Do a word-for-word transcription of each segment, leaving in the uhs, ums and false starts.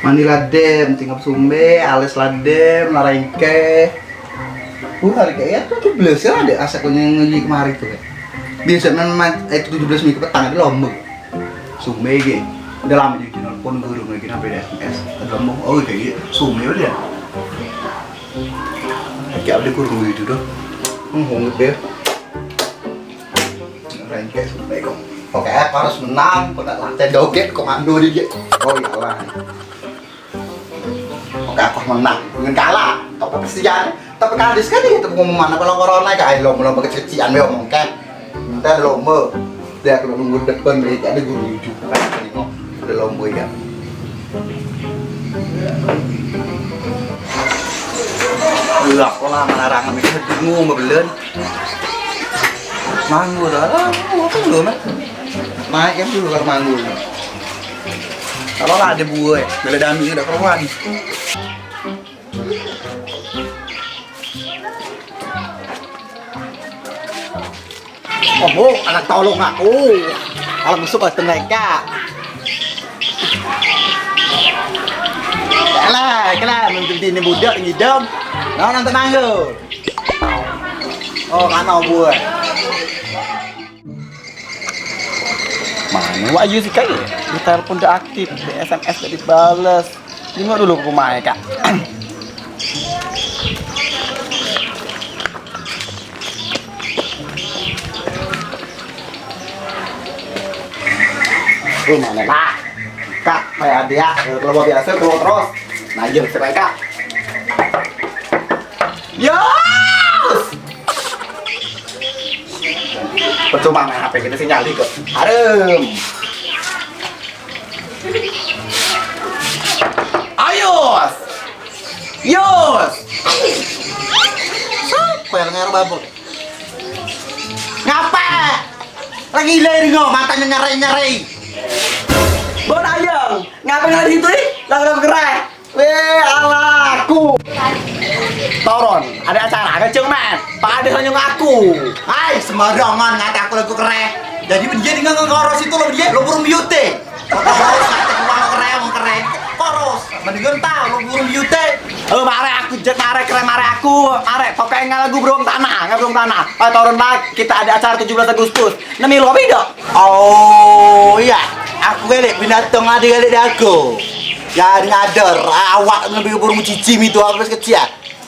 Mandi la dem, tinggal sumbe, alis la dem, la rengke. Uh, hari kaya tujuh belas ya, ada asak punya ngaji kemari tu ya. Biasa memang itu tujuh belas minggu petang ada lomba. Sumbe ge. Udah lama juga nelpon guru lagi sampai di S M S. Ada lomba. Oh, kayak gitu. Sumbe udah. Kayak ada guru itu tuh. Hmm, ngomong dia. Rengke sumbe kok. Oke, aku harus menang. Kau nak latihan joget komando dia. Oh, iyalah. Oke, aku menang. Dengan kalah. Tapi kesian. Tapi kades kan itu pengumuman apa lo corona kayak lo belum kecil-kecilan be omong kan. Nanti ada lomba. Dia aku nunggu depan be ada guru juga kan. Ada lomba ya. Lah, aku lah melarang mikir bingung bebelen. Manggu dah lah, aku belum eh. Naik kan dulu kalau manggu. Kalau lah ada buah, bela dami udah keruan. Obo, anak tolong aku. Kalau musuh kau tengah kak. Alah, alah, mungkin ini budak ngidam. Nah, nonton mangga. Oh, kan obo. Mana Wak Yu sih kai? Ditelepon dak aktif, di S M S dak dibales. Jenguk dulu ke rumah ya, Kak. Rumah ni lah. Kak, kayak dia, kalau biasa keluar terus. Nah, iya, sampai Kak. Yos! Percuma main H P kita sinyal dikit. Harem. Ayos. Yos. Siapa yang ngarep babuk? Ngapa? Lagi ilir kok, matanya nyerai-nyerai. Bon ayang, ngapa ngeliat situ ih? Lagu-lagu gerai. Weh, alaku. Toron, ada acara ngeceng men. Pak Ade hanya ngaku. Hai, sembarangan ngata aku lagu kere. Jadi dia dengan ngengkoros itu lo dia, lo burung beauty. Koros, ngata aku mau kere, mau kere. Koros, mendingan tau lo burung beauty. Oh, mare aku jet, mare kere, mare aku. Mare, pokoknya nggak lagu burung tanah, nggak burung tanah. Pak Toron, Pak, kita ada acara tujuh belas Agustus. Nemi lo apa idak? Oh iya, aku gelek binatang ade gelek dago. Ya ngadar, awak lebih burung cicim itu aku pas kecil.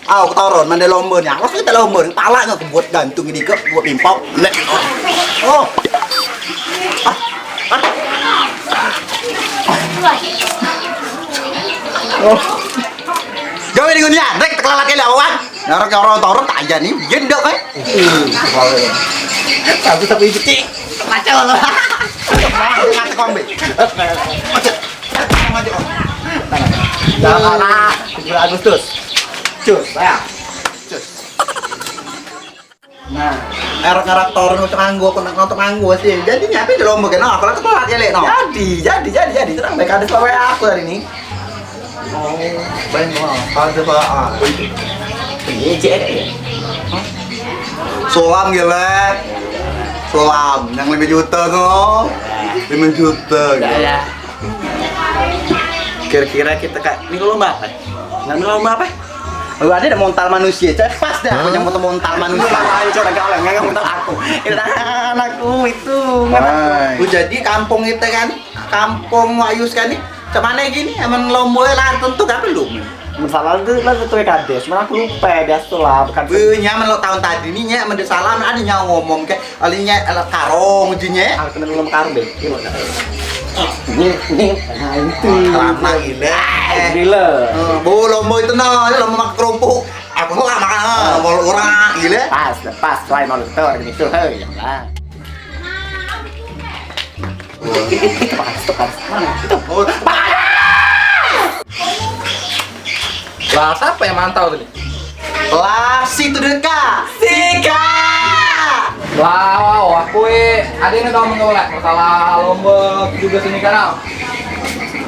Au ketoron mande lomba ni. Awas kita lomba ni, pala nyo kebuat gantung ini ke buat pimpok. Nek. Oh. Ah. Ah. Oh. Gawe dengan dia, rek tekelalat kali awan. Ngarang orang turun tak aja nih, dia ndak kan? Tapi tapi itu cik. Kacau lo. Mati kombe. Maju. Maju. Dah, nah, tujuh Agustus. Cus, ya. Cus. Nah, ngarak-ngarak turun untuk nganggo, aku nak nonton nganggo sih. Jadi nyampe di lomba kena, aku lah telat ya, Lek, no? Jadi, jadi, jadi, jadi. Tenang, baik ada selawai aku hari ini. Oh, banyak, ada apaan? Ini cek ya? Solam gila. Solam yang lima juta tuh. Lima juta gitu. Ya, ya. Kira-kira kita kak, ini lomba apa? Nggak lomba apa? Lu ada montal manusia, cek pas dah aku nyambut montal manusia. Hancur agak oleh nggak montal aku. Itu anakku itu. Wah. Jadi kampung kita kan, kampung Wayus kan nih. Cemane gini, emang lombo lah tentu kan belum. Masalah tu lah tentu kades, mana aku lupa biasa lah bukan. Be, nyaman lo tahun tadi ni nyak mende salam ada nyawa ngomong ke, ali nyak alat karong je nyak. Aku kena belum karung deh. Ini ini nah itu. Lama gila. Gila. Eh, bawa lombo itu no, lombo makan kerupuk. Aku lah makan, ah, bawa orang gila. Pas, pas, lain mau tuh gitu, hei, ya lah. Tepas, tepas. Mana? Itu. Oh. Lah, siapa yang mantau tadi? Lah, situ deka. Sika. Lah, wow, aku eh, ada yang ngomong boleh. Masalah lomba juga sini kan.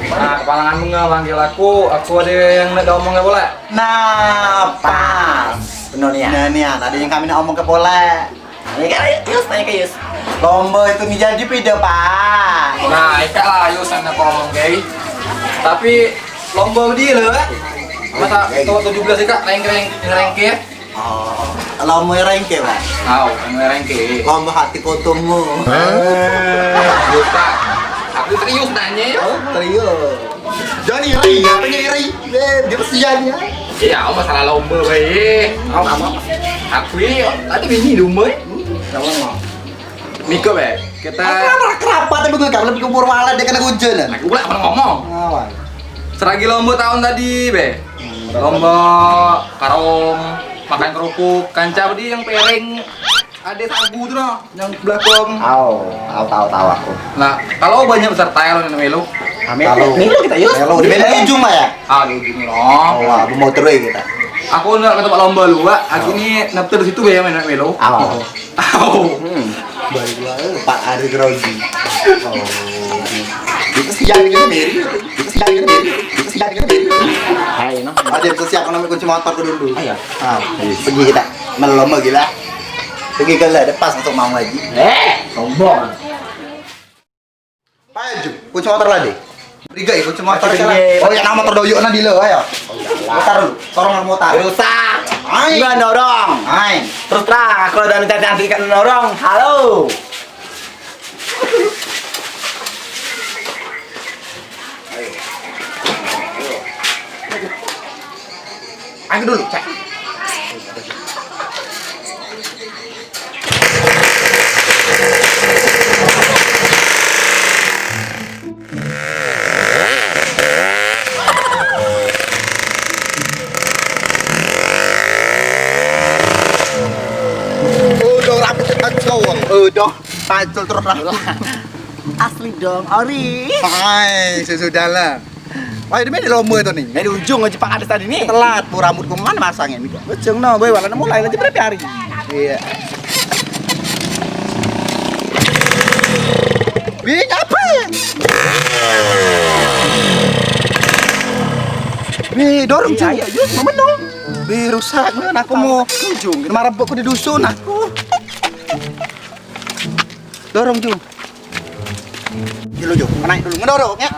Nah, kepalangan bunga panggil aku, aku ada yang nak ngomong boleh. Nah, pas. Benar nih ya. Nah, nih ada yang kami nak ngomong ke boleh. Ya kan, Yus, tanya ke Yus. Lomba itu nih jadi pide, Pak. Nah, ika lah Yus anak ngomong kayak. Tapi Lomba di lo, eh? Masa tujuh belas ikak rengke-rengke. Oh, lomba rengke, Pak. Au, lomba rengke. Lomba hati kotongmu. Bukan. Aku serius nanya ya. Oh, serius. Jangan iri, apa iri? Eh, dia kesian ya. Iya, masalah lomba bae. Au, apa? Aku ini tadi bini lomba. Sama, Mak. Miko be, kita Apa kerapat ibu gue kalau bikin purwala dia kena hujan. Aku pula pernah ngomong. Ngawan. Seragi lomba tahun tadi be. Lomba karong, makan kerupuk, kanca tadi yang pereng ada sagu tu noh, yang belakang. Au, au tahu tahu aku. Nah, kalau banyak peserta yang nak melu, Amin. Kalau Melu kita yuk. Melu di mana ujung lah ya? Ah, di ujung noh. Oh, wah, aku mau terus kita. Aku nak ke tempat lomba lu, Wak. Aku ni daftar di situ be yang nak melu. Au. Au. Hmm. Baiklah, Pak Ari Grogi. Oh. Itu sih jangan kena beri. Itu sih jangan kena beri. Itu sih jangan kena beri. Hai, no. Ada yang siap kena kunci motor ke dulu. Ayo. Ah, pergi kita. Melom lagi lah. Pergi ke lah, depas untuk mau lagi. Eh, sombong. Payo, Ju, kunci motor lah, Dek. Beriga ya, kunci motor. Masih lah. Oh, ya, nama terdoyok nah, dilo, ayo. Motor, sorong motor. Rusak. Ain. Enggak dorong. Ain. Terus terang, aku udah nanti nanti kan dorong. Halo. Aku dulu, cak. Udah rambut kacau. Udah, pacul terus lah. Asli dong, ori. Hai, sesudahlah. Wah, ini main lomba tu ni. Main ujung aja Pak Kades tadi ni. Telat, bu rambutku mana masang ini. Ujung no, boy, walau mulai lagi berapa hari? Iya. Bi, apa? Bi, dorong, iya, Ju. Iya, Ju, memeno. Bi, rusak, man. Aku mau ujung. Kena marah aku di dusun, aku. Dorong, Ju. Dulu, Ju. Naik dulu. Ngedorong, ya.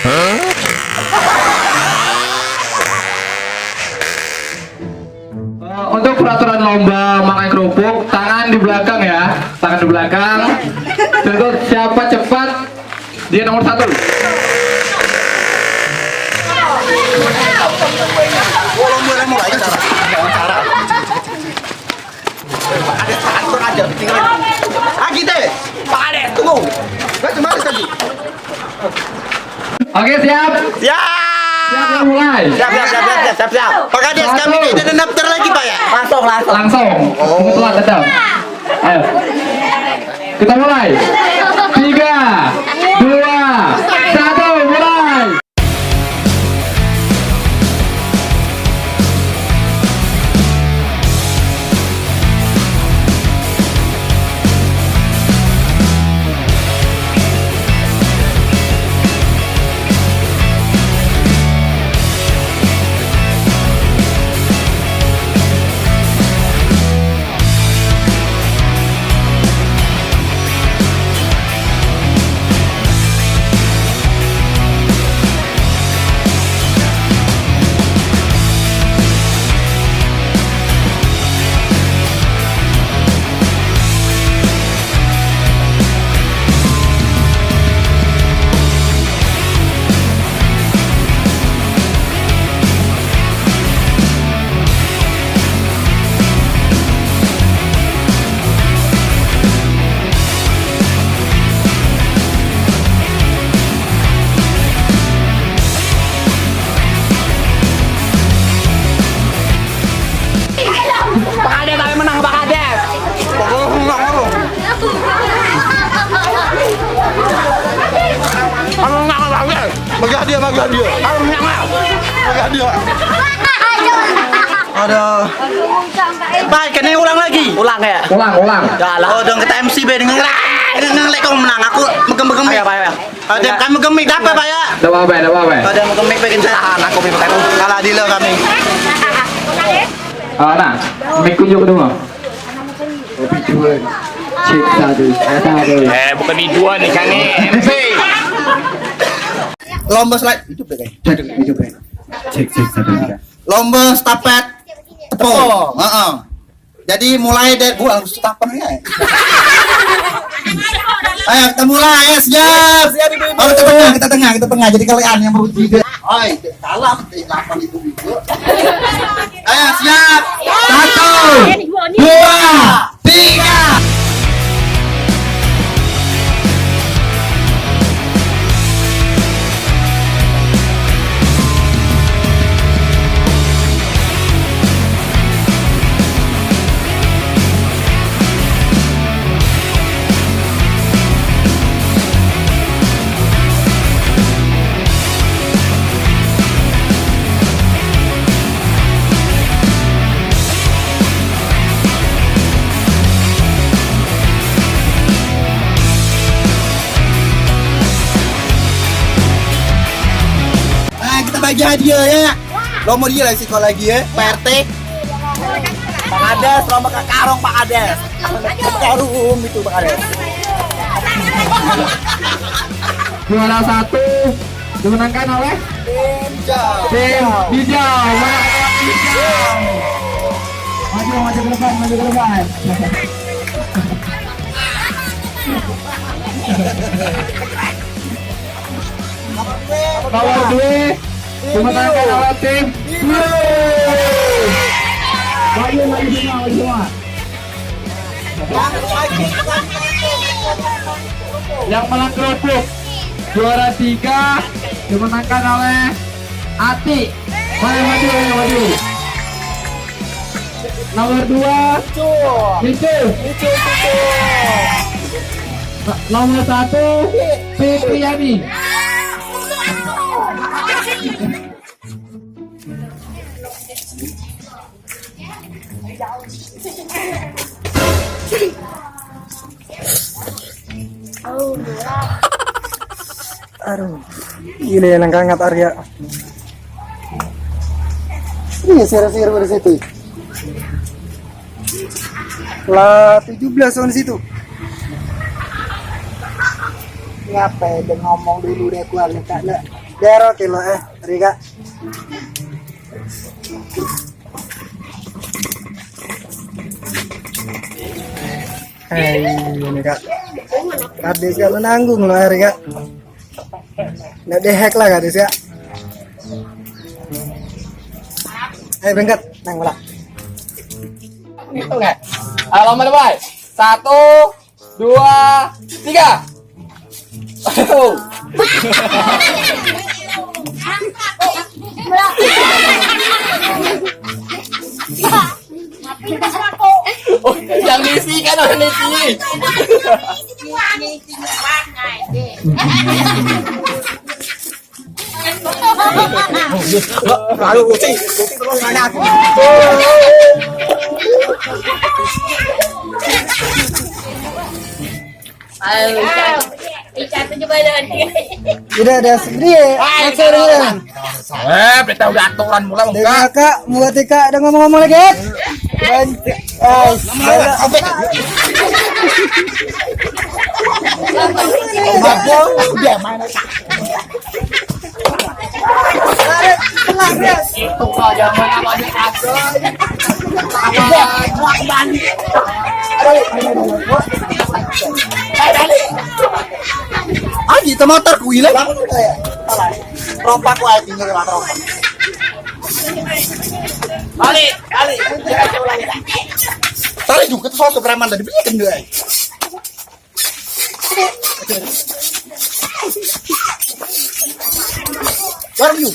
Eh, untuk peraturan lomba makan kerupuk, tangan di belakang ya, tangan di belakang. Terus siapa cepat, dia nomor satu. Pak Kades, Pak Kades, kurang ajar, tinggal. Ah, kita, Pak Kades, tunggu. Lah, cuma ada sekali. Oke, siap? Siap. Siap, ya, mulai. Siap, siap, siap, siap, siap, siap. Pak Kades, satu. Kami ini ada daftar lagi, Pak, ya? Langsung, langsung. Langsung. Oh. Kebetulan datang. Ayo. Kita mulai. Tiga, dua, satu, mulai. Pak Kades, tapi menang Pak Kades. Pokoknya menang aku. Aku menang Pak Kades. Bagi hadiah, bagi hadiah. Aku menang, Pak. Bagi hadiah. Aduh. Pak, kena ulang lagi. Ulang ya? Ulang, ulang. Ya Allah. Oh, dong kita M C be dengan ngelek kau menang. Aku megem-megem. Ayo, ayo, ayo. Ada kami gemik dapat, Pak, ya? Dak apa-apa, dak apa-apa. Ada gemik bikin tahan aku memang. Kalah dilo kami. Ah, nah, mic ku juga dulu. Kopi dua. Cek satu, eh, satu. Eh, bukan di dua nih, kan nih, M C. Lomba slide, hidup deh, guys. Hidup, hidup, guys. Cek, cek, satu, tiga. Lomba stafet tepung. Heeh. Jadi mulai dari gua harus stafet ya. Ayo kita mulai, ayo siap. Siap, ibu-ibu. Oh, kita tengah, kita tengah, kita tengah. Jadi kalian yang bertiga. Oi, kalah delapan ribu juga. Ayo siap. Satu, dua, tiga. Nah, kita bagi hadiah ya. Lomba dia lah siko lagi ya, Pak R T. Pak Kades, lomba ke karung Pak Kades. Karung itu Pak Kades. Juara satu dimenangkan oleh tim hijau. Tim hijau. Mana tim hijau? Maju, maju ke depan, maju ke depan. Nomor dua, dimenangkan oleh tim biru. Maju, maju semua, maju semua. Yang menang kerupuk juara tiga dimenangkan oleh Ati. Maju, maju, maju. Nomor dua, Micu. Micu. Micu, Micu. No-, nomor satu, Fitriani. Aduh, ini yang ngangkat Arya. Ini sira-sira di situ. Lah tujuh belas orang di situ. Ngapain dia ngomong dulu deh, keluar deh, Kak, nak. Biar oke lo, eh, Rika. Hei, ini, Kak. Kades gak menanggung lo, Rika. Nak dihack lah, Kak, ya. Ayo berangkat, nang bola. Hitung, Kak. Ah, lomba, lomba. Satu, dua, tiga. Satu. Oh, yang ngisi kan orang ngisi. Ayo, kucing. Kucing terus nganak. Ayo, Ica. Ica tu coba dah. Tidak ada sendiri. Ayo, Ica, Ica, Ica. Eh, kita udah aturan mulai, Kak. Kak, buat Kak, ada ngomong-ngomong lagi, eh? Banyak. Eh, Aji, motor kuwi lah. Rompak wae tinggal lewat rompak. Balik, balik. Tadi juga tuh soal preman tadi beli kendai. Where are you?